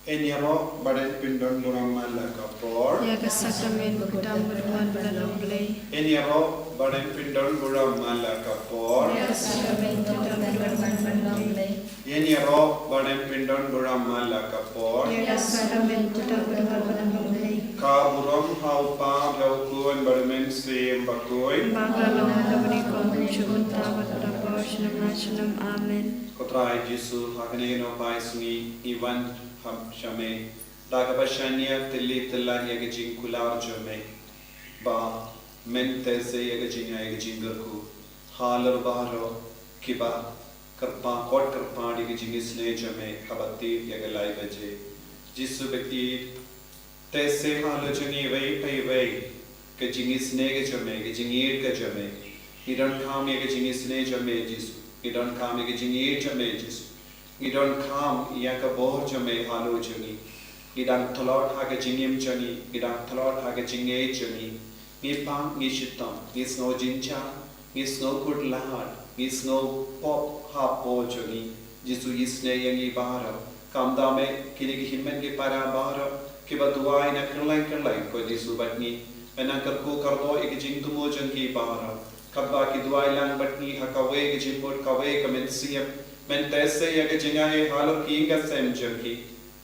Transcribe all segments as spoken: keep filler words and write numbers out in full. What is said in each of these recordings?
Yn ïaroh bad yn pyndon burom man la ka por. Ïa ka sakramen bakhuid tam ba don wan ba la long Blei. Yn ïaroh bad yn pyndon burom man la ka por. Ïa ka sakramen bakhuid tam ba don wan ba la long Blei. Yn ïaroh bad yn pyndon burom man la ka por. Ïa ka sakramen bakhuid tam ba don wan ba la long Blei. Ka burom ha u Kpa, ha u Khun bad ha u Mynsiem Bakhuid. Ba ka long ha kaba nyngkong, kumjuh mynta bad ka la por sha lam la sha lam. Amen. Ko Trai Jisu, ha kane ka nohpai sngi ngi wan ha sha me da kaba shaniah tylli tyllan ïa ka jingkular jong me, ba men teh se ïa ka jingai, ïa ka jingkyrkhu halor baroh kiba kyrpad, kot kyrpad ïa ka jingisynei jong me haba tip ïa ka lai baje. Jisu ba ïeit, teh se halor jong ngi iwei pa iwei ka jingisynei ka jong me, ka jingïeit ka jong me. Ngi donkam ïa ka jingisynei jong me Jisu. Ngi donkam ïa ka jingïeit jong me Jisu. Ngi donkam ïa ka bor jong me halor jong ngi. Ngi dang tlot ha ka jingim jong ngi, ngi dang tlot ha ka jingngeit jong ngi. Ngi pang, ngi shitom, ngi sngew jynjar, ngi sngew kut lad, ngi sngew pop hapoh jong ngi. Jisu, isynei ïa ngi baroh. Kumta me, kine ki hynmen ki para baroh kiba duwai na kylleng kylleng, ko Jisu, bad ngi, men nang kyrkhu kyrdoh ïa ki jingthmu jong ki baroh. Katba ki duwai lang bad ngi ha kawei ka jingmut, kawei ka mynsiem, men teh se ïa ka jingai halor ki ïing ka sem jong ki.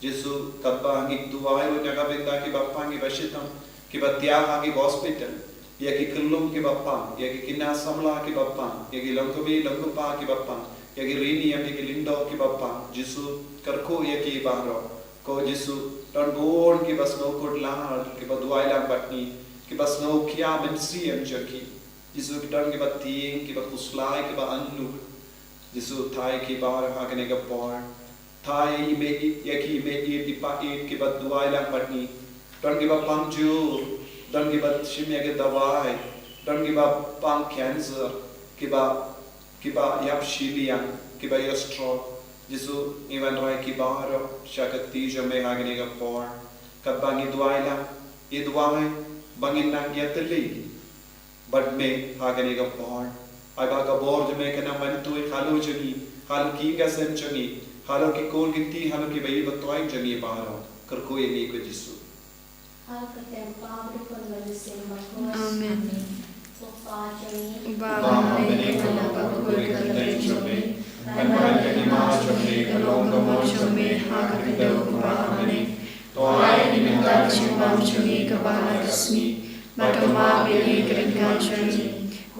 Jisu, katba ngi duwai ruh na ka bynta kiba pang, kiba shitom, kiba thiah ha ki hospital, ïa ki khyllung kiba pang, ïa ki khynnah samla kiba pang, ïa ki longkmie longkpa kiba pang, ïa ki rynïeng, ïa ki lyngdoh kiba pang. Jisu, kyrkhu ïa ki baroh. Ko Jisu, don bun kiba sngew kut lad kiba duwai lang bad ngi, kiba sngew khia mynsiem jong ki. Jisu, ki don kiba tieng, kiba khuslai, kiba angnud. Jisu, thait ïa ki baroh ha kane ka por. Thait ïa i mei, ïa ki mei ïeit, i pa ïeit kiba duwai lang bad ngi. Don kiba pang jur, don kiba shim ïa ki dawai, don kiba pang cancer, kiba, kiba ïap shiliang, kiba ïa stroke. Jisu, ngi wanrah ïa ki baroh sha ka kti jong me ha kane ka por. Katba ngi duwai lang, ngi duwai ba ngin nang ïatylli bad me ha kane ka por. Ai ba ka bor jong me kan nang ban tuid halor jong ngi, halor ki ïing ka sem jong ngi, halor ki kur ki kti, halor kiba ïeit ba toiñ jong ngi baroh. Kyrkhu ïa ngi, ko Jisu. Ha ka kyrteng u Kpa, u Khun bad u Mynsiem Bakhuid. Amen. Amen. Ko Kpa jong ngi. Uba ha bneng, ka long bakhuid ka kyrteng jong me. Kan wan ka hima jong me, kan long ka mon jong me ha ka khyndew kumba ha bneng. To ai ïa ngi mynta ka jingbam jong ngi kaba ha ka sngi. Bad to map ïa ngi ka ryngkat jong ngi,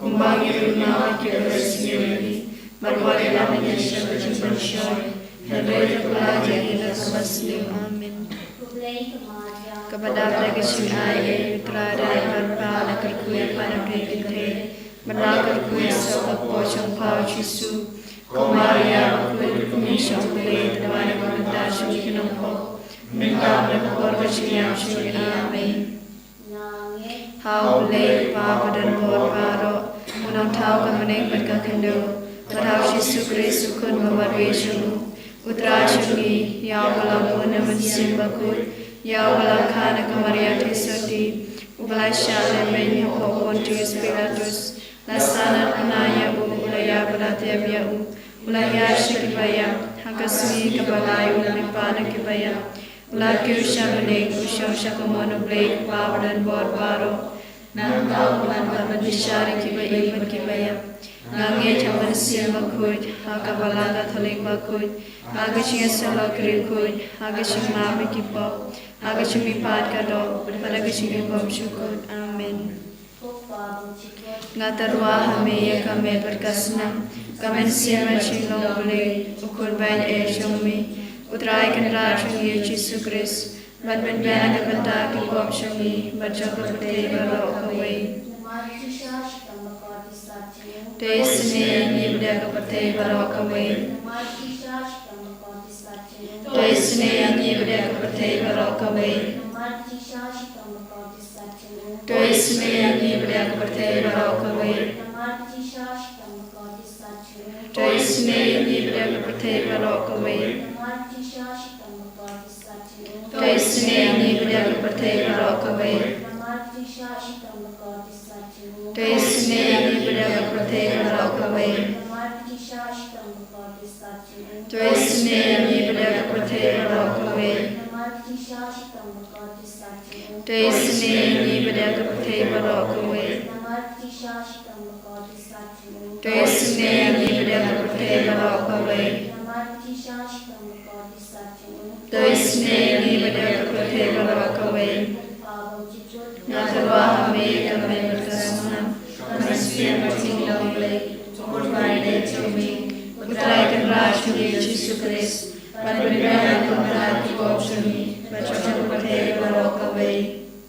kumba ngi ruh ngi map ïa kiba ri sngi ïa ngi. Bad wat ïalam ïa ngi sha ka jingpynshoi, hynrei to pynlait ïa ngi na kaba sniew. Amen. Kaba dap da ka jingai ei, U Trai u la ai ban pan, la kyrkhu ïa pha na pdeng kynthei, bad la kyrkhu ïa ka soh ka pop jong pha, U Jisu. Ko Maria bakhuid, kyrkhu ïa ngi sha U Blei, to duwai na ka bynta jong ngi ki nongpop, mynta bad ha ka por ka jingïap jong ngi. Amen. Ha U Blei u Kpa ba don bor baroh, u nongthaw ka bneng bad ka khyndew, bad ha U Jisu Khrist u Khun ba marwei jong u, U Trai jong ngi, ïa uba la bun na u Mynsiem Bakhuid, ïa uba la kha na ka Maria theisotti, uba la shah lehbeiñ hapoh u Pontius Pilatus, la sahnarphna ïa u, u la ïap bad la tep ïa u, u la hiar sha kiba ïap, ha ka sngi kaba lai u la mihpat na kiba ïap, u la kiew sha bneng, u shong sha ka mon U Blei u Kpa ba don bor baroh. Nangta u wan ban bishar ïa kiba im bad kiba ïap. Nga ngeit ha u Mynsiem Bakhuid, ha ka Balang Katholik bakhuid, ha ka jingïasyllok riewkhuid, ha ka jingmap ïa ki pop, ha ka jingmihpat ka doh, bad ha ka jingim bymjukut. Amen. Nga tyrwa ha me ïa ka met bad ka snam, ka mynsiem bad jinglong U Blei, U Khun baieit jong me, U Trai Kynrad jong ngi U Jisu Khrist, ban pynbiang na ka bynta ki pop jong ngi bad jong ka pyrthei baroh kawei. To isynei ïa ngi bad ïa ka pyrthei baroh kawei. To isynei ïa ngi bad ïa ka pyrthei baroh kawei. To isynei ïa ngi bad ïa ka pyrthei baroh kawei. To isynei ïa ngi bad ïa ka pyrthei baroh kawei. To isynei ïa ngi bad ïa ka pyrthei baroh kawei. To isynei ïa ngi bad ïa ka pyrthei baroh kawei. To isynei ïa ngi bad ïa ka pyrthei baroh kawei. To isynei ïa ngi bad ïa ka pyrthei baroh kawei. To isynei ïa ngi bad ïa ka pyrthei baroh kawei. To isynei ïa ngi bad ïa ka pyrthei baroh kawei. Nga tyrwa ha me ïa ka met bad ka snam, ka mynsiem bad ka jinglong Blei, u Khun ba ïeit jong me, U Trai Kynrad jong ngi Jisu Khrist, ban pynbiang ïa ka bynta ki pop jong ngi bad jong ka pyrthei baroh kawei.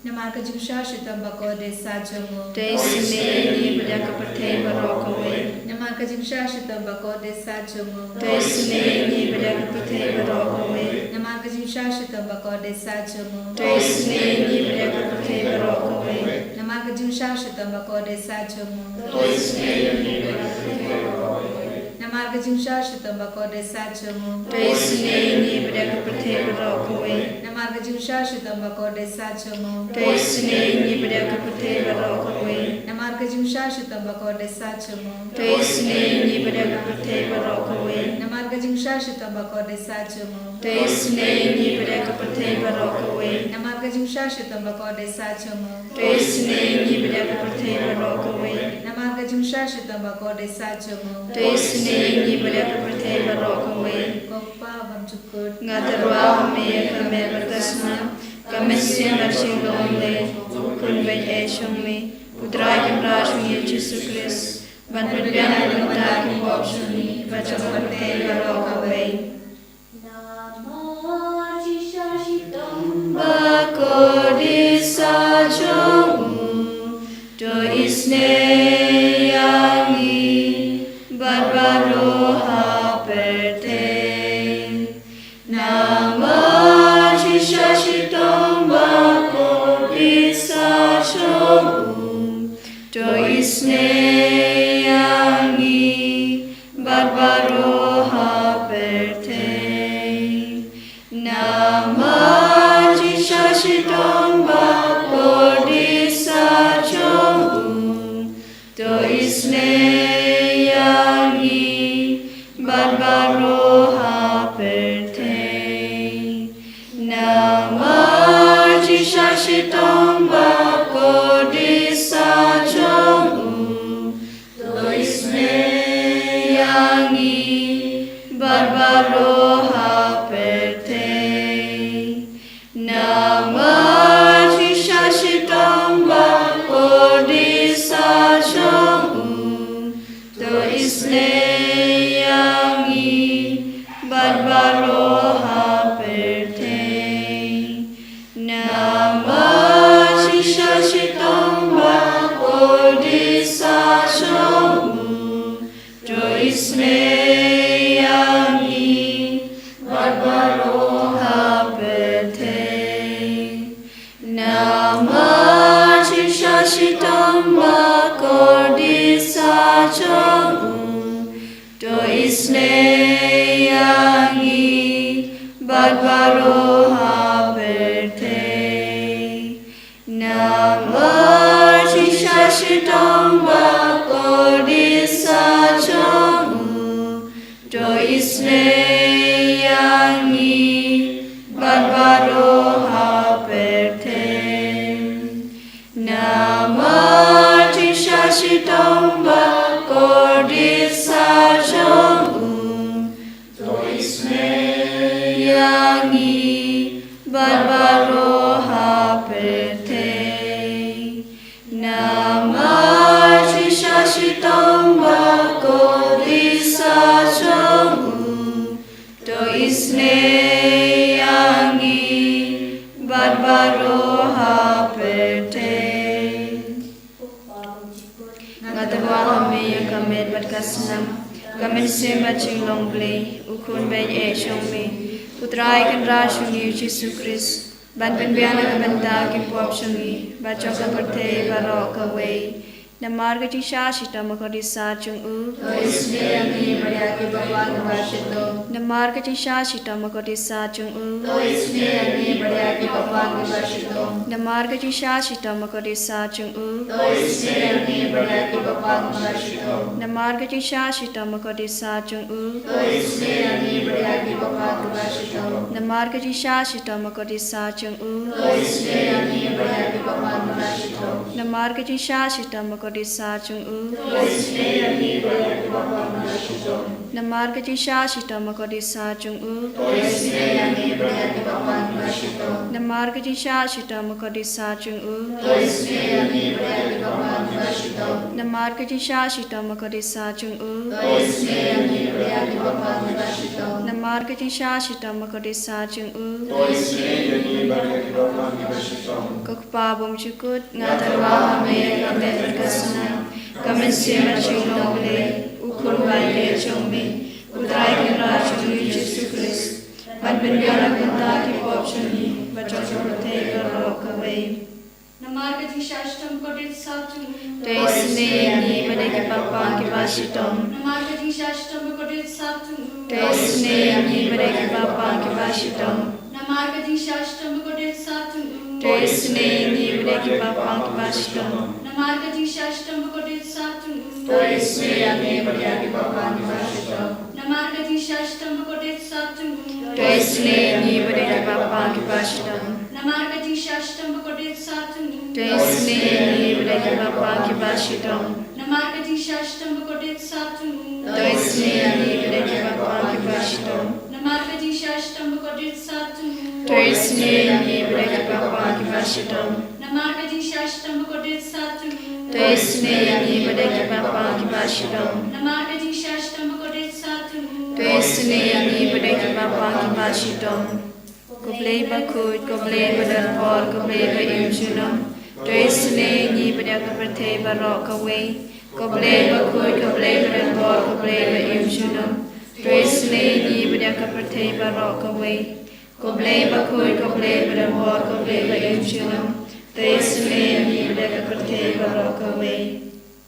Namar ka jingshah shitom ba kordit sah jong u. To isynei ïa ngi bad ïa ka pyrthei baroh kawei. Namar ka jingshah shitom ba kordit sah jong u. To isynei ïa ngi bad ïa ka pyrthei baroh kawei. Namar ka jingshah shitom ba kordit sah jong u. To isynei ïa ngi bad ïa ka pyrthei baroh kawei. Namar ka jingshah shitom ba kordit sah jong u. To isynei ïa ngi bad ïa ka pyrthei baroh kawei. Namar ka jingshah shitom ba kordit sah jong u. To isynei ïa ngi bad ïa ka pyrthei baroh kawei. Namar ka jingshah shitom ba kordit sah jong u. To isynei ïa ngi bad ïa ka pyrthei baroh kawei. Namar ka jingshah shitom ba kordit sah jong u. To isynei ïa ngi bad ïa ka pyrthei baroh kawei. Namar ka jingshah shitom ba kordit sah jong u. To isynei ïa ngi bad ïa ka pyrthei baroh kawei. Namar ka jingshah shitom ba kordit sah jong u. To isynei ïa ngi bad ïa ka pyrthei baroh kawei. Namar ka jingshah shitom ba kordit sah jong u. To isynei ïa ngi bad ïa ka pyrthei baroh kawei. Ko Pa bymjukut. Nga tyrwa ha me ïa ka met bad ka snam, ka mynsiem bad ka jinglong Blei, U Khun ba ïeit jong me, U Trai Kynrad jong ngi Jisu Khrist, ban pynbiang ïa ka bynta ki pop jong ngi bad jong ka pyrthei baroh kawei. Namar jingshah shitom ba kordit sah jong u, to isynei ïa ngi bad baroh ha pyrthei. Namar jingshah shitom ba kordit sah jong u, to isynei ïa ngi bad baroh ha pyrthei. Namar jingshah shitom ba kordit sah jong u, to isynei ïa ngi bad baroh ha pyrthei. Namar jingshah shitom ba kordit sah jong u, to isynei ïa ngi bad baroh ha pyrthei. Namar jingshah shitom ba kordit sah jong u, to isynei ïa ngi bad baroh ha pyrthei. Namar jingshah shitom ba kordit sah jong u, to isynei ïa ngi bad baroh ha pyrthei. Namar jingshah shitom ba kordit sah jong u, to isynei ïa ngi bad baroh ha pyrthei. Namar jingshah shitom ba kordit sah jong u, to isynei ïa ngi bad baroh ha pyrthei. Namar jingshah shitom ba kordit sah jong u, to isynei ïa ngi bad baroh ha pyrthei. Namar jingshah shitom ba kordit sah jong u, to isynei ïa ngi bad baroh ha pyrthei. Nga tyrwa ha me ïa ka met bad ka snam, ka mynsiem bad jinglong Blei, U Khun ba ïeit jong me, U Trai Kynrad jong ngi Jisu Khrist, ban pynbiang ïa ka bynta ki pop jong ngi bad jong ka pyrthei baroh kawei. Namar ka jingshah shitom bakordit sat jong u, to isynei ïa ngi bad ïa ki bapang kiba shitom. Namar ka jingshah shitom bakordit sat jong u, to isynei ïa ngi bad ïa ki bapang kiba shitom. Namar ka jingshah shitom bakordit sat jong u, to isynei ïa ngi bad ïa ki bapang kiba shitom. Namar ka jingshah shitom bakordit sat jong u, to isynei ïa ngi bad ïa ki bapang kiba shitom. Namar ka jingshah shitom bakordit sat jong u, to isynei ïa ngi bad ïa ki bapang kiba shitom. Namar ka jingshah shitom bakordit sat jong u, to isynei ïa ngi bad ïa ki bapang kiba shitom. Namar ka jingshah shitom bakordit sat jong u, to isynei ïa ngi bad ïa ki bapang kiba shitom. Namar ka jingshah shitom bakordit sat jong u, to isynei ïa ngi bad ïa ki bapang kiba shitom. Namar ka jingshah shitom bakordit sat jong u, to isynei ïa ngi bad ïa ki bapang kiba shitom. Namar ka jingshah shitom bakordit sat jong u, to isynei ïa ngi bad ïa ki bapang kiba shitom. Ko Kpa bymjukut, nga tyrwa ha me, nga met bad ka snam, ka mynsiem jong U Blei, U Khun ba ïeit jong me, U Trai Kynrad jong ngi U Jisu Khrist, ban pynïar na ka bynta ki pop jong ngi bad jong ka pyrthei baroh kawei. Namar ka jingshah shitom bakordit sat jong u, to isynei ïa ngi bad ïa ki bapang kiba shitom. Namar ka jingshah shitom bakordit sat jong u, to isynei ïa ngi bad ïa ki bapang kiba shitom. Namar ka jingshah shitom bakordit sat jong u, to isynei ïa ngi bad ïa ki bapang kiba shitom. Namar ka jingshah shitom bakordit sat jong u, to isynei ïa ngi bad ïa ki bapang kiba shitom. Namar ka jingshah shitom bakordit sat jong u, to isynei ïa ngi bad ïa ki bapang kiba shitom. Namar ka jingshah shitom bakordit sat jong u, to isynei ïa ngi bad ïa ki bapang kiba shitom. Namar ka jingshah shitom bakordit sat jong u, to isynei ïa ngi bad ïa ki bapang kiba shitom. Namar ka jingshah shitom bakordit sat jong u, to isynei ïa ngi bad ïa ki bapang kiba shitom. Namar ka jingshah shitom bakordit sat jong u, to isynei ïa ngi bad ïa ki bapang kiba shitom. Namar ka jingshah shitom bakordit sat jong u, to isynei ïa ngi bad ïa ki bapang kiba shitom. Ko Blei bakhuid, ko Blei badonbor, ko Blei ba im junom, to isynei ïa ngi bad ïa ka pyrthei baroh kawei. Ko Blei bakhuid, ko Blei badonbor, ko Blei ba im junom, to isynei ïa ngi bad ïa ka pyrthei baroh kawei. Ko Blei bakhuid, ko Blei badonbor, ko Blei ba im junom, to isynei ïa ngi bad ïa ka pyrthei baroh kawei.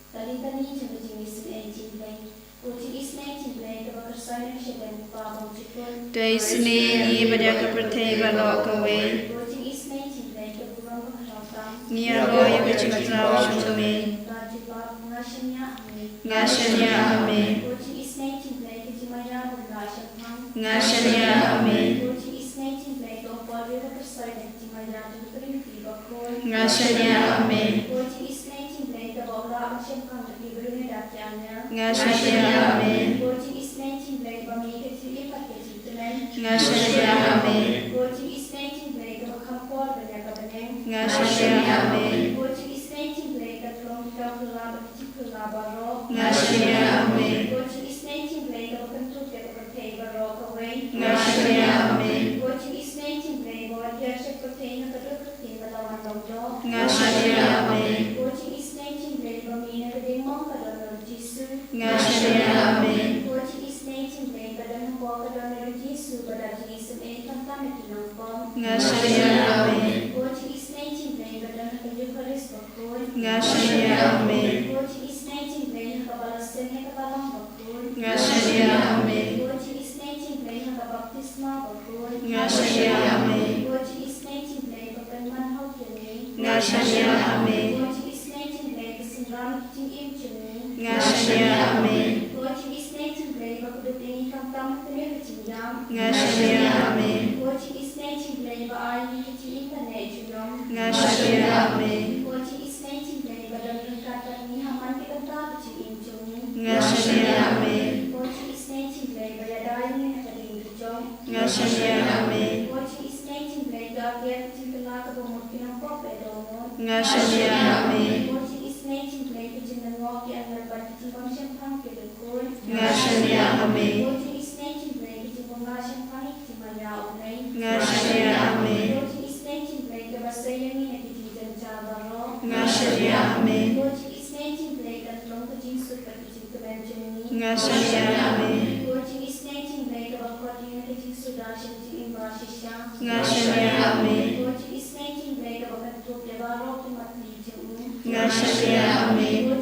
Kali kali jong ka jingisynei jong U Blei. Ko jingisynei jong U Blei kaba kyrsoi na ka shadem U Kpa bymjukut, to isynei ïa ngi bad ïa ka pyrthei baroh kawei. Ko jingisynei jong U Blei ka burom ba khraw tam, ngi ïaroh ïa ka jingkhraw jong me. Ka jubab, nga shaniah ha me. Nga shaniah ha me. Ko jingisynei jong U Blei ka jingmaïa ba la shemphang, nga shaniah ha me. Ko jingisynei jong U Blei ka u Paul ba kyrsoi na ka jingmaïa jong ka Korinthi bakhuid, nga shaniah ha me. Ko jingisynei jong U Blei kaba u lah ban shemphang da ki briew ne da ki angel, nga shaniah ha me. Ko jingisynei jong U Blei kaba mih ka jingim bad ka jingkmen, nga shaniah ha me. Ko jingisynei jong U Blei kaba kham por ban ïa ka bneng, nga shaniah ha me. Ko jingisynei jong U Blei ka tlong ki kam phylla bad ki jingphylla baroh, nga shaniah ha me. Ko jingisynei jong U Blei kaba kynthup ïa ka pyrthei baroh kawei, nga shaniah ha me. Ko jingisynei jong U Blei ba wan hiar sha ka pyrthei na ka dur ka ktien ba la wan long doh, nga shaniah ha me. Ko jingisynei jong U Blei ba mih na ka diengmong ka don u Jisu, nga shaniah ha me. Ko jingisynei jong U Blei ba don hapoh ka don u Jisu ba da jingisynei khamtam ïa ki nongpop, nga shaniah ha me. Ko jingisynei jong U Blei ba don ha ka Eukharist bakhuid, nga shaniah ha me. Ko jingisynei jong U Blei ha kaba la seng ïa ka balang bakhuid, nga shaniah ha me. Ko jingisynei jong U Blei ha ka baptisma bakhuid, nga shaniah ha me. Ko jingisynei jong U Blei ba pynman ha u Trai, nga shaniah ha me. Ko jingisynei jong U Blei ba synran ïa ki jingim jong ngi, nga shaniah ha me. Ko jingisynei jong U Blei ba kdup ïa ngi khamtam ha kane ka jingïap, nga shaniah ha me. Ko jingisynei jong U Blei ba ai ïa ngi ka jingim kane junom, nga shaniah ha me. Ko jingisynei jong U Blei ba don ryngkat bad ngi ha man ki bynta ka jingim jong ngi, nga shaniah ha me. Ko jingisynei jong U Blei ba ïada ïa ngi na ka ding ka jong, nga shaniah ha me. Ko jingisynei jong U Blei ka ïa ka jingkylla kaba mut ki nongpop ba dohnud, nga shaniah ha me. Ko jingisynei jong U Blei ka jinglyngngoh ki angel bad ka jingbym shemphang ki riewkhuid, nga shaniah ha me. Ko jingisynei jong U Blei ka jingbym lah shemphang ïa ka jingmaïa U Blei, nga shaniah ha me. Ko jingisynei jong U Blei kaba sei ïa ngi na ki jingjynjar baroh, nga shaniah ha me. Ko jingisynei jong U Blei ka tlong ka jingsuk bad ka jingkmen jong ngi, nga shaniah ha me. Ko jingisynei jong U Blei kaba khot ïa ngi na ka jingsuda sha ka jingim ba shisha, nga shaniah ha me. Ko jingisynei jong U Blei kaba kynthup ïa baroh ki mat ki jong u, nga shaniah ha me. Ko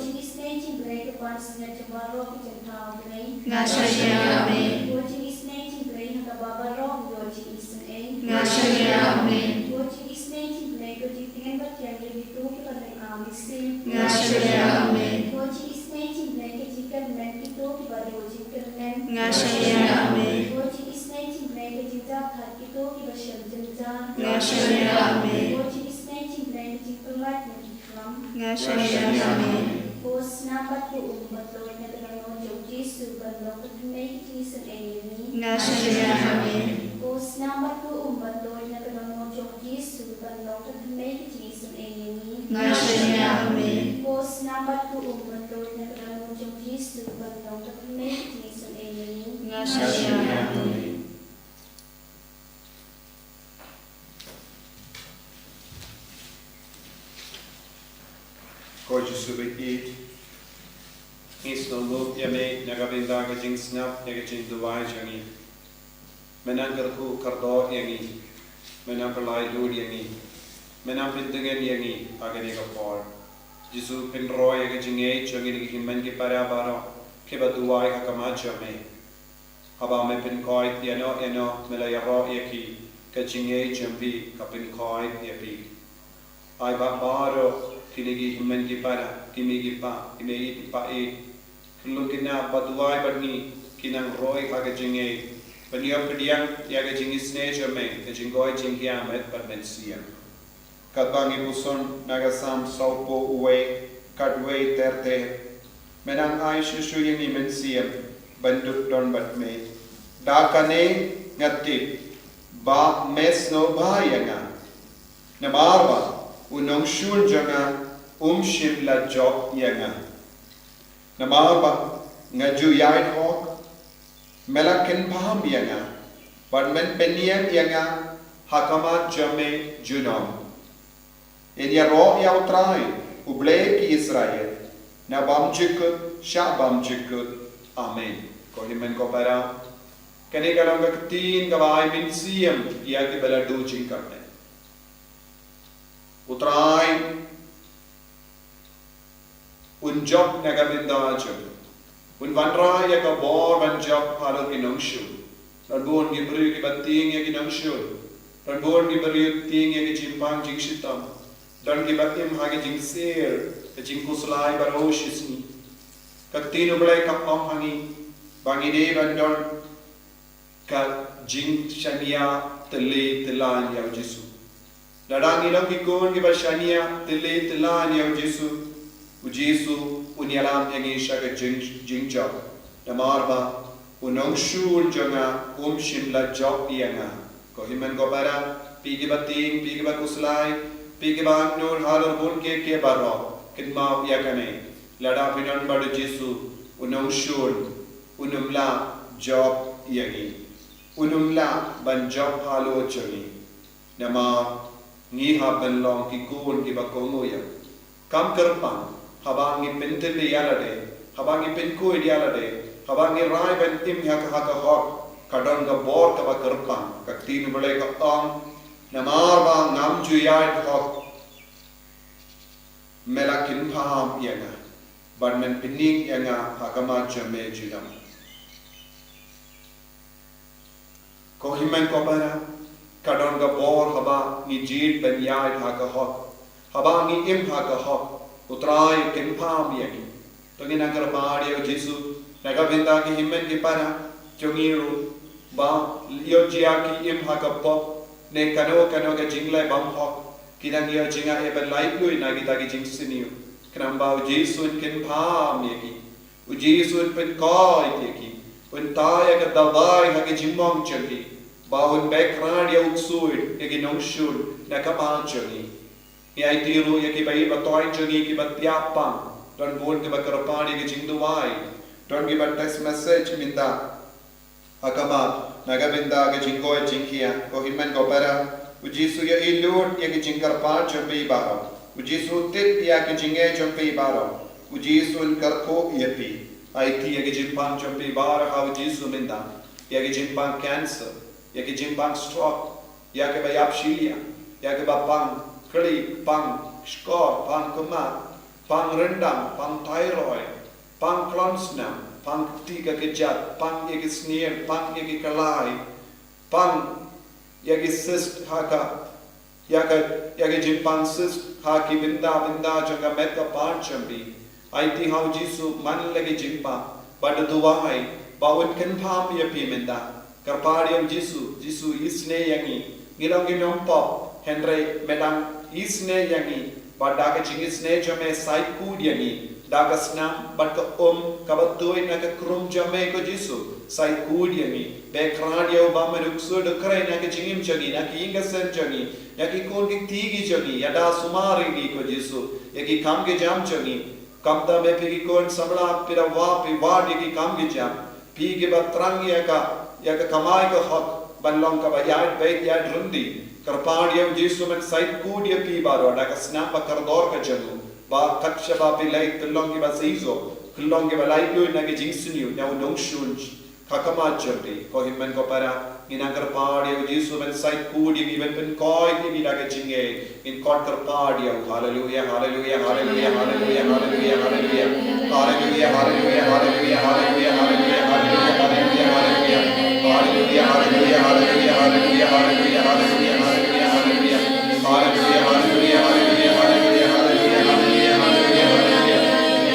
Nga jong baroh ki jong thaw Blei. Nga shaniah, amen. Ko jingisynei jong Blei ha kaba baroh ngi ïoh jingisynei. Nga shaniah, amen. Ko jingisynei jong Blei ko jingtngen ba thiang ïa kito kiba don ha mynsiem. Nga shaniah, amen. Ko jingisynei jong Blei ka jingkyrmen kito kiba duh jingkyrmen. Nga shaniah, amen. Ko jingisynei jong Blei ka jingjahthait kito kiba shem jynjar. Nga shaniah, amen. Ko jingisynei jong Blei ka jingpyllait na ki Nga shaniah, amen. Ko snam bad ko um ba tuid na ka dohnud jong u Jisu ban long ka thymmei ka jingisynei ïa ngi. Nga shaniah, amen. Ko snam bad ko um ba tuid na ka dohnud jong u Jisu ban long ka thymmei ka jingisynei ïa ngi. Nga shaniah, amen. Ko snam bad ko um ba tuid na ka dohnud jong u Jisu ban long ka thymmei ka jingisynei ïa ngi. Nga shaniah, amen. Ko Jisu ba ïeit, ngi sngewlem ïa me na ka bynta ka jingsngap ïa ka jingduwai jong ngi. Me nang kyrkhu kyrdoh ïa ngi, me nang pynlait lut ïa ngi, me nang pyntngen ïa ngi ha kane ka por. Jisu, pynroi ïa ka jingngeit jong ngi na ki hynmen ki para baroh kiba duwai ha khmat jong me. Haba me pynkoit ïano ïano me la ïaroh ïa ki, ka jingngeit jong phi ka pynkoit ïa phi. Ai ba baroh kine ki hynmen ki para, ki mei ki pa, ki mei ki pa ïeit, ki long ki nang ba duwai bad ngi, ki nang roi ha ka jingngeit ban ïoh pdiang ïa ka jingisynei jong me, ka jingkoit jingkhiah met bad mynsiem. Katba ngi puson na ka Salm sawphew wei, khatwei ter ter. Me nang ai shuh shuh ïa ngi mynsiem ban duh don bad me. Da kane nga tip ba me sngewbha ïa nga. Namar ba u nongshun jong nga um shym la jop ïa nga. Namar ba nga ju ïaid hok, me la kynpham ïa nga, bad men pynïeng ïa nga ha khmat jong me junom. Yn ïaroh ïa U Trai, U Blei ki Israel, na bymjukut sha bymjukut. Amen. Ko hynmen ko para, kane ka long ka ktien kaba ai mynsiem ïa kiba la duh jingkyrmen. U Trai un jop na ka bynta jong u. Un wanrah ïa ka bor ban jop halor ki nongshun. Don bun ki briew kiba tieng ïa ki nongshun. Don bun ki briew tieng ïa ki jingpang jingshitom. Don kiba im ha ki jingsir, ka jingkhuslai baroh shisngi. Ka ktien U Blei ka ong ha ngi ba ngi dei ban don ka jingshaniah tylli tyllan ïa U Jisu. Lada ngi long ki khun kiba shaniah tylli tyllan ïa U Jisu, U Jisu un ïalam ïa ngi sha ka jing, jingjop. Namar ba u nongshun jong nga um shym la jop ïa nga. Ko hynmen ko para, phi kiba tieng, phi kiba khuslai, phi kiba angnud halor bun kiei kiei baroh, kynmaw ïa kane. Lada phi don bad U Jisu, u nongshun un ym lah jop ïa ngi. Un ym lah ban jop halor jong ngi. Namar ngi hap ban long ki khun kiba kohnguh ïa u. Kam kyrpang haba ngi pyntylli ïa lade, haba ngi pynkhuid ïa lade, haba ngi rai ban im ha ka, ha ka hok, ka don ka bor kaba kyrpang. Ka ktien U Blei ka ong, namar ba ngam ju ïaid hok, me la kynpham ïa nga, bad men pynïeng ïa nga ha khmat jong me junom. Ko hynmen ko para, ka don ka bor haba ngi jied ban ïaid ha ka hok, haba ngi im ha ka hok, U Trai u kynpham ïa ngi. To ngin nang kyrpad ïa U Jisu na ka bynta ki hynmen ki para jong ngi ruh, ba ïoh jia ki im ha ka pop ne kano kano ka jingleh bymhok, ki nang ïoh jingaiei ban laitluid na kita ki jingsniew. Khnang ba U Jisu un kynpham ïa ki. U Jisu un pynkoit ïa ki, un tai ïa ka dawai ha ka jingmong jong ki, ba un beh khrat ïa u ksuid ïa ki nongshun na ka bynta jong ngi. Ngi aiti ruh ïa kiba ïeit ba thoiñ jong ngi kiba thiah pang, don bun kiba kyrpad ïa ka jingduwai, don kiba text message mynta. Ha khmat, na ka bynta ka jingkoit jingkhiah, ko hynmen ko para, U Jisu u ïohi lut ïa ki jingkyrpad jong phi baroh. U Jisu u tip ïa ki jingeh jong phi baroh. U Jisu un kyrkhu ïa phi. Aiti ïa ki jingpang jong phi baroh ha U Jisu mynta. Ïa ki jingpang cancer, ïa ki jingpang stroke, ïa kiba ïap shiliang, ïa kiba pang kli, pang shkor, pang khmat, pang ryndang, pang thyroid. Pang klong snam, pang kti ka kjat, pang ïa ki snier, pang ïa ki kalai, pang ïa ki cyst ha ka, ïa ka, ïa ki jingpang cyst ha ki bynta bynta jong ka met ka par jong phi. Aiti ha u Jisu man la ki jingpang, bad duwai ba un kynpham ïa phi mynta. Kyrpad ïa u Jisu, Jisu isynei ïa ngi. Ngi long ki nongpop, hynrei me dang isynei ïa ngi. Bad da ka jingisynei jong me, sait kut ïa ngi da ka snam bad ka um kaba tuid na ka krum jong me, ko Jisu. Sait kut ïa ngi. Be kyrpad ïa u ba me duk sur duk khrei na ka jingim jong ngi, na ki ïing ki sem jong ngi, na ki khun ki kti ki jong ngi, ïada sumar ïa ngi, ko Jisu, ïa ki kam ki jam jong ngi. Kumta me phi ki khun samla phi da wad, phi wad ïa ki kam ki jam. Phi kiba thrang ïa ka, ïa ka kamai ka hok ban long kaba ïaid beit ïaid rynti. Kyrpad ïa u Jisu men sait kut ïa phi baroh da ka snam ba kordor ka jong u. Ba kat shaba phi leit phin long kiba seisoh, phin long kiba laitluid na ka jingsniew na u nongshun ka khmat jong phi. Ko hynmen ko para, ngin nang kyrpad ïa u Jisu men sait kut ïa ngi, men pynkhiah ïa ngi da ka jingngeit. Ngin khot kyrpad ïa u. Haleluia, haleluia, haleluia, haleluia, haleluia, haleluia. Haleluia, haleluia, haleluia, haleluia, haleluia, haleluia, haleluia, haleluia, haleluia. Haleluia, haleluia, haleluia, haleluia, haleluia, haleluia, haleluia, haleluia. Haleluia, haleluia, haleluia, haleluia, haleluia, haleluia, haleluia, haleluia.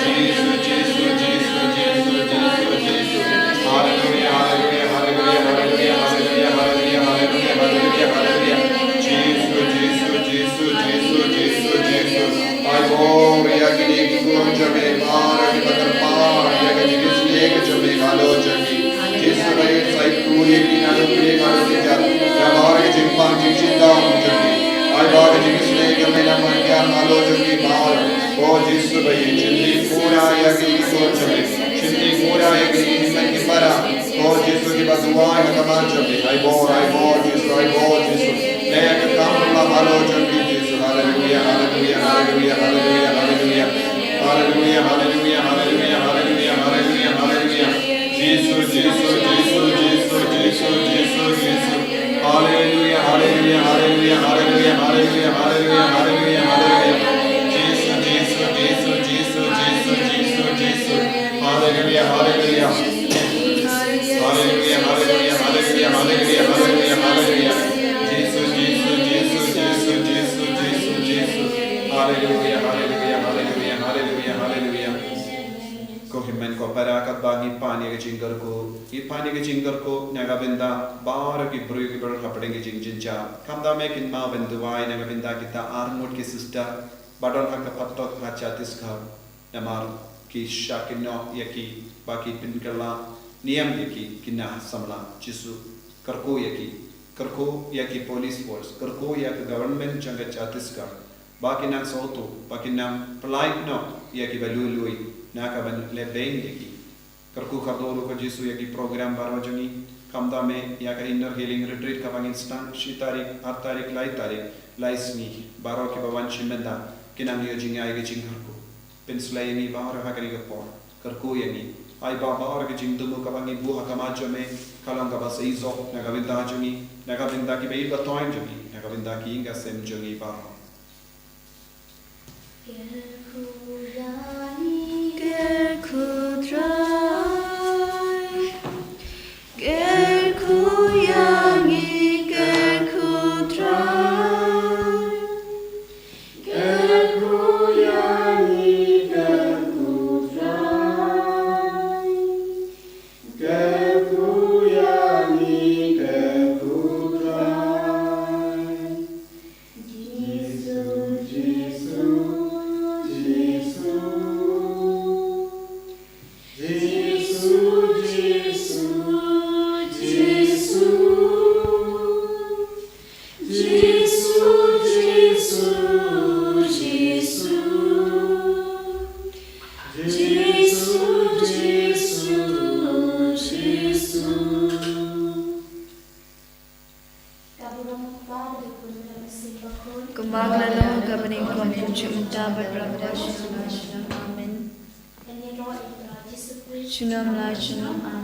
Jisu, Jisu, Jisu, Jisu, Jisu, Jisu. Haleluia, haleluia, haleluia, haleluia, haleluia, haleluia, haleluia, haleluia, haleluia. Jisu, Jisu, Jisu, Jisu, Jisu, Jisu. Ai bor ïa kine ki khun jong me baroh kiba kyrpad ïa ka jingisynei ka jong me halor jong ki. Jisu ba ïeit, sait kut ïa ki naduh kine haduh ki kjat. Namar ka jingpang jingshitom jong ki. Ai ba ka jingisynei jong me nang mangkien halor jong ki baroh. Ko Jisu ba ïeit, shim lyngngoh ïa kine ki khun jong me. Shim lyngngoh ïa kine ki hynmen ki para. Ko Jisu kiba duwai ha khmat jong me. Ai bor, ai bor Jisu, ai bor Jisu. Leh ka kam ba halor jong ki Jisu. Haleluia, haleluia, haleluia, haleluia, haleluia. Haleluia, haleluia, haleluia, haleluia, haleluia, haleluia. Jisu, Jisu, Jisu, Jisu, Jisu, Jisu, Jisu. Haleluia, haleluia, haleluia, haleluia, haleluia, haleluia, haleluia, haleluia. Jisu, Jisu, Jisu, Jisu, Jisu, Jisu. Haleluia, haleluia. Haleluia, haleluia, haleluia, haleluia, haleluia, haleluia. Jisu, Jisu, Jisu, Jisu, Jisu, Jisu, Jisu. Haleluia, haleluia, haleluia, haleluia, haleluia. Ko hynmen ko para, katba ngi pan ïa ka jingkyrkhu, ngi pan ïa ka jingkyrkhu na ka bynta baroh ki briew kiba don hapdeng ka jingjynjar. Khamtam eh kynmaw ban duwai na ka bynta kita arngut ki sister ba don ha ka phatok ha Chhattisgarh. Namar ki shah kynnoh ïa ki ba ki pynkylla niam ïa ki, ki nongsamla Jisu. Kyrkhu ïa ki, kyrkhu ïa ki police force, kyrkhu ïa ka government jong ka Chhattisgarh ba kin nang sngewthuh, ba kin nang pynlait noh ïa kiba lui lui na ka ban leh beiñ ïa ki. Kyrkhu kyrdoh ruh ko Jisu ïa ki program baroh jong ngi, khamtam eh ïa ka inner healing retreat kaba ngin sdang shi tarik, ar tarik, lai tarik, lai sngi. Baroh kiba wan shim bynta kin nang ïoh jingïaid ka jingkyrkhu. Pynslem ïa ngi baroh ha kane ka por. Kyrkhu ïa ngi. Ai ba baroh ka jingthmu kaba ngi buh ha khmat jong me ka long kaba seisoh na ka bynta jong ngi, na ka bynta kiba ïeit ba thoiñ jong ngi, na ka bynta ki ïing ki sem jong ngi baroh. Kyrkhu ïa ngi, kyrkhu Trai. Kyrkhu ïa ngi, kyrkhu Trai. Kyrkhu ïa ngi, kyrkhu Trai. Kyrkhu ïa ngi, kyrkhu Trai. Jisu, Jisu, Jisu. Jisu, Jisu, Jisu. Jisu, Jisu, Jisu. Jisu, Jisu, Jisu. Kumba ka la long, ka banyngkong, kumjuh mynta bad baroh kum shuwa. Amen. Junom la junom.